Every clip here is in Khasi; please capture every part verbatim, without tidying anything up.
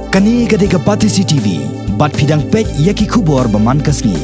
Kane ka dei ka Batesi T V, bad phi dang peit ïa ki khubor ba man ka sngi.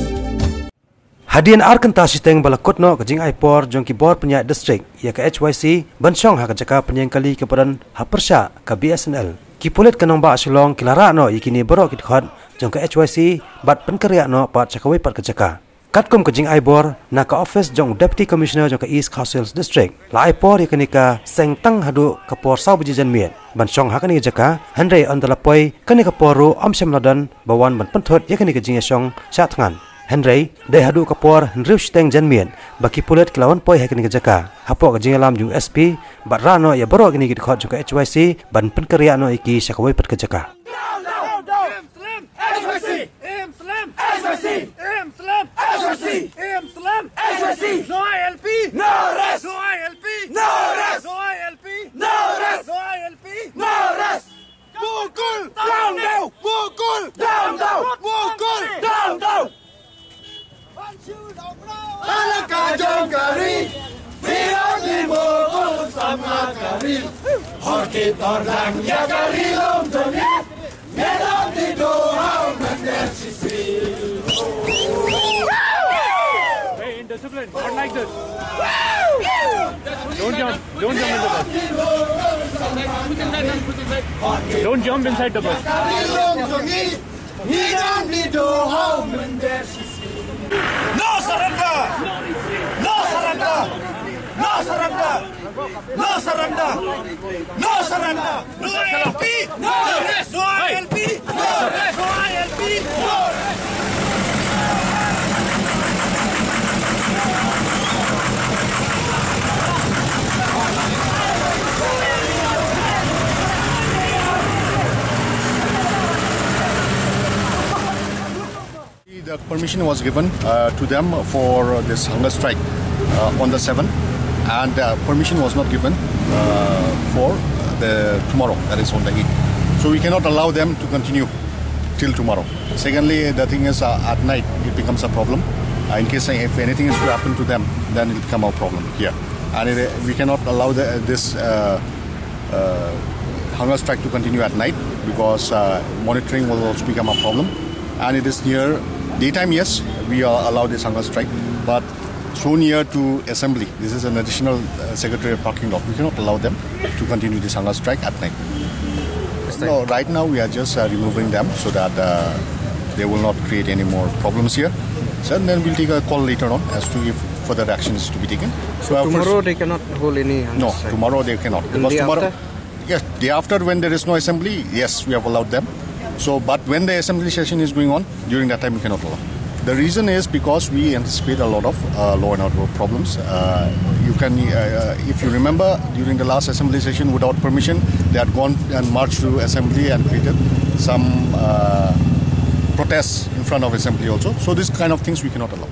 Hadien ar kynta shiteng ba la kut noh ka jingai por jong ki bor pynïaid district ïa ka H Y C ban shong ha ka jaka pynïeng kali kaba don ha pyrshah ka B S N L, ki pulit ka nongbah Shillong ki la rah noh ïa kine baroh ki dkhot jong ka H Y C bad pynkyrïah noh pat sha kawei pat ka jaka. Katkum ka jingai bor na ka office jong u Deputy Commissioner jong ka East Khasi Hills District, la ai por ïa kane ka seng tang haduh ka por saw baje janmiet ban shong ha kane ka jaka, hynrei ynda la poi kane ka por ruh ym shym la don ba wan ban pynthut ïa kane ka jingïashong shah thngan. Hynrei dei haduh ka por hynriew shiteng janmiet ba ki pulit ki la wan poi ha kane ka jaka. Hapoh ka jingïalam jong u S P, bad rah noh ïa baroh kine ki dkhot jong ka H Y C ban pynkyrïah noh ïa ki sha kawei pat ka jaka. Down, down, down. Imslim! H Y C! Imslim! H Y C! Imslim! H Y C! Imslim! H Y C! No I L P! No rest! No I L P! No rest! No I L P! No rest! No I L P! No rest! Mukul! Down, down! Mukul! Down, down! Mukul! Down, down! Halaka jong ka ri, biang ni Mukul samla ka ri. Hor ki tor dang ïa ka ri long jong ngi, ngi dang di do hau mynder shisha. Hey, in discipline, not like this. Don't jump, don't jump in the bus. Don't jump inside the bus. Ngi dang di do hau mynder shisha. No surrender! No surrender! No surrender! No surrender! No surrender! No I L P! No rest! No I L P! No rest! No I L P! No rest! The permission was given uh, to them for this hunger strike uh, on the seventh, and uh, permission was not given uh, for the tomorrow, that is on the eighth. So we cannot allow them to continue till tomorrow. Secondly, the thing is, uh, at night it becomes a problem. Uh, in case if anything is to happen to them, then it become a problem here. And it, we cannot allow the, this uh, uh, hunger strike to continue at night because uh, monitoring will also become a problem. And it is near daytime, yes, we are allowed this hunger strike, but so near to assembly. This is an additional uh, secretariat parking lot. We cannot allow them to continue this hunger strike at night. No, right now we are just uh, removing them so that uh, they will not create any more problems here. So then we'll take a call later on as to if further action is to be taken. So uh, first- Tomorrow they cannot hold any hunger strike? No, tomorrow they cannot. And because day tomorrow, after? Yes, day after when there is no assembly, yes, we have allowed them. So, but when the assembly session is going on, during that time we cannot allow. The reason is because we anticipate a lot of uh, law and order problems. Uh, you can, uh, uh, if you remember, during the last assembly session, without permission, they had gone and marched to assembly and created some uh, protests in front of assembly also. So, this kind of things we cannot allow.